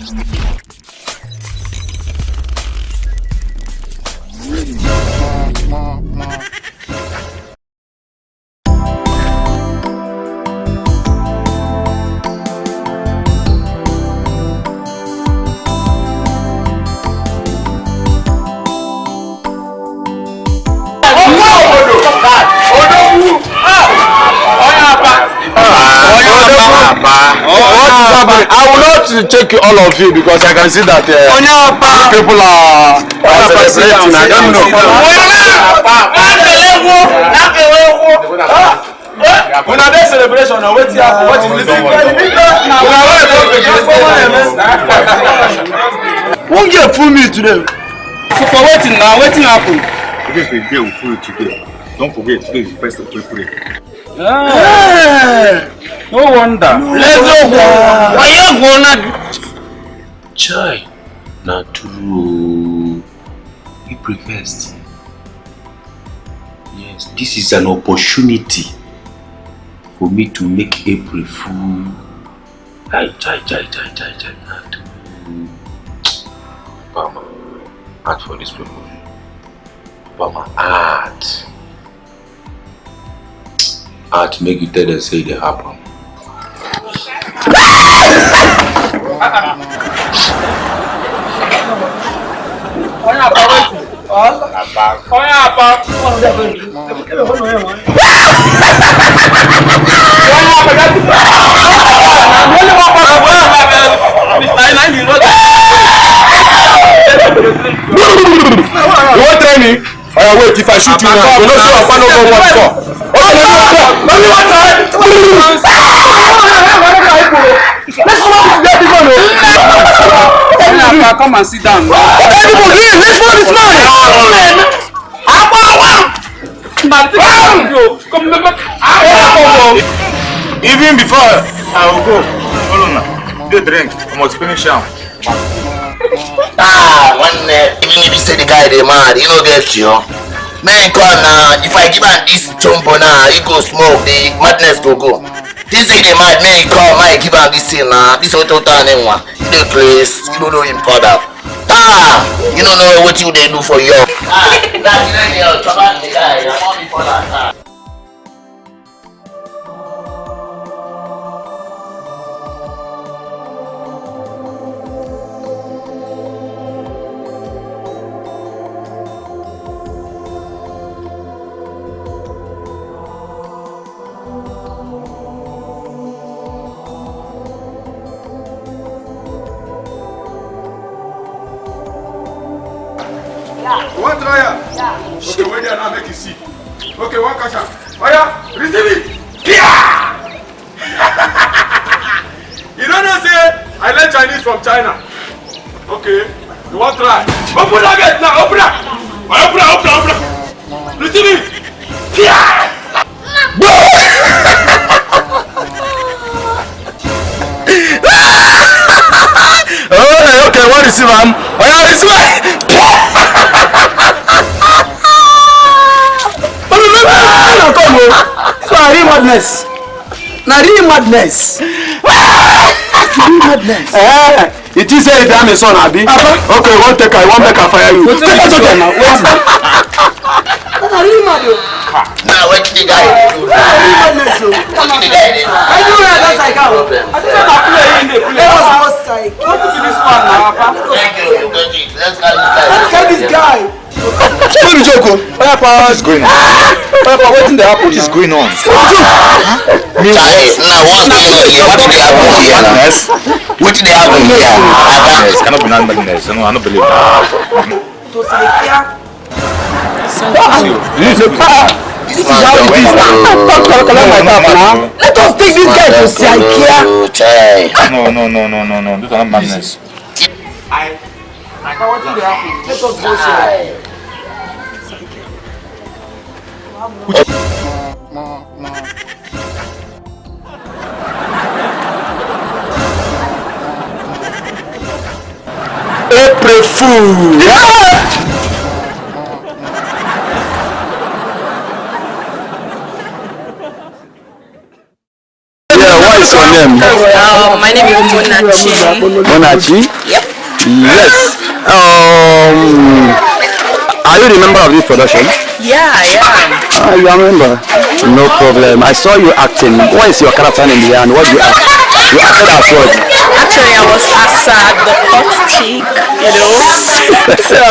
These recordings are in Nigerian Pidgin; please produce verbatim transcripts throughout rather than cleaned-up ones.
What is happening? I will not take all of you because I can see that uh, people are, are celebrating. I don't know. Una dey celebration or wetin happen? What is this? Una wey don dey celebrate. Who get full me today? So for wetin now? Wetin happen? Because the day we full today. Don't forget, today is the first of April. Ah, no wonder. Let's go. Why you wanna? Chai, na true. April first. Yes, this is an opportunity for me to make April fool. Chai, chai, chai, chai, chai, chai, na true. Obama, act for these people. Obama, act. Act, make you tell them say e dey happen. You wan try me? Oya, wait, if I shoot you now, you know say Opa no go work for. Oya, no, no, no, no, no, no. Let's go back to that people, no. Come and sit down. Oya, people, leave, let's go this man. Even before I will go, follow now. Dey drink, I must finish am. Ah, one uh, even if you say the guy dey mad, you no get you. Man, come now. If I give am this chombo now, he go smoke. The madness go go. This thing dey mad. Man, come, I give am this thing now. This auto turn in one. You dey craze. You don't know him father. Ah, you don't know what you dey do for you. Ah, that you know the guy. I want me for that. Ah. You wan try am? Yeah. Okay, wait there now, make you see. Okay, one catch am. Oya, receive it. Kia! You don't know say I learn Chinese from China. Okay, you wan try? Open that gate now, open am. Oya, open am, open am, open am. Receive it. Kia! Oh, okay, what is am? Oh, yeah, it's right. Na come o. So I real madness. Na real madness. Real madness. Eh, it is a damn son, abi? Papa. Okay, one take I, one make I fire you. Take it, take it. Na real mad o. Na wetin the guy dey do? Na real madness o. Wetin the guy dey do? I do well as I can. I think na play him dey play. Let us go psych. What is this one na, papa? Thank you, you got it. Let's carry this guy. Let's carry this guy. No be joke o. Oya pa, what is going on? Oya pa, wetin dey happen? What is going on? Chai, na what's going on here? Wetin dey happen here na? Wetin dey happen here? Madness, cannot be madness. No, I no believe. To say, yeah. This is how it is now. Talk, talk, talk, my talk now. Let us take this guy to Siakia. No, no, no, no, no, no. This is not madness. I, I, let us go Siakia. April Fool. Yeah, why is your Them. Um, my name is Munachi. Monachi? Yep. Yes. Um, are you the member of this production? Yeah, I am. Ah, you are a member. No problem. I saw you acting. What is your character name there and what do you act? You acted as what? Actually, I was as uh, the hot chick, you know. So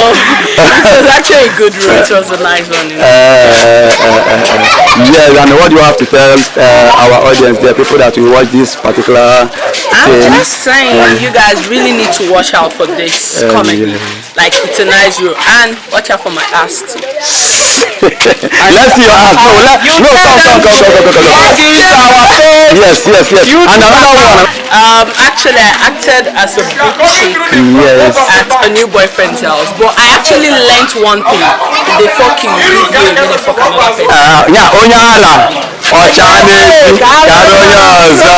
it was actually a good role. It was a nice one. You know? Uh, uh, uh, uh, yes, and what do you have to tell uh, our audience, the people that will watch this particular I'm thing? Just saying, you guys really need to watch out for this Uh, comedy. Yeah. Like, it's a nice role, and watch out for my ass too. Let's see your ass. No, let, You no, tell come, come, them come, come, come, come, come. What is our face? Yes, yes, yes. And another one. Um, actually, I acted as a big chick Yes. at a new boyfriend's house, but I actually learnt one thing: if they fuck you, you leave you, you dey fuck another person. Uh, yeah, onye ala ọcha na-eji karịa onye ọzọ.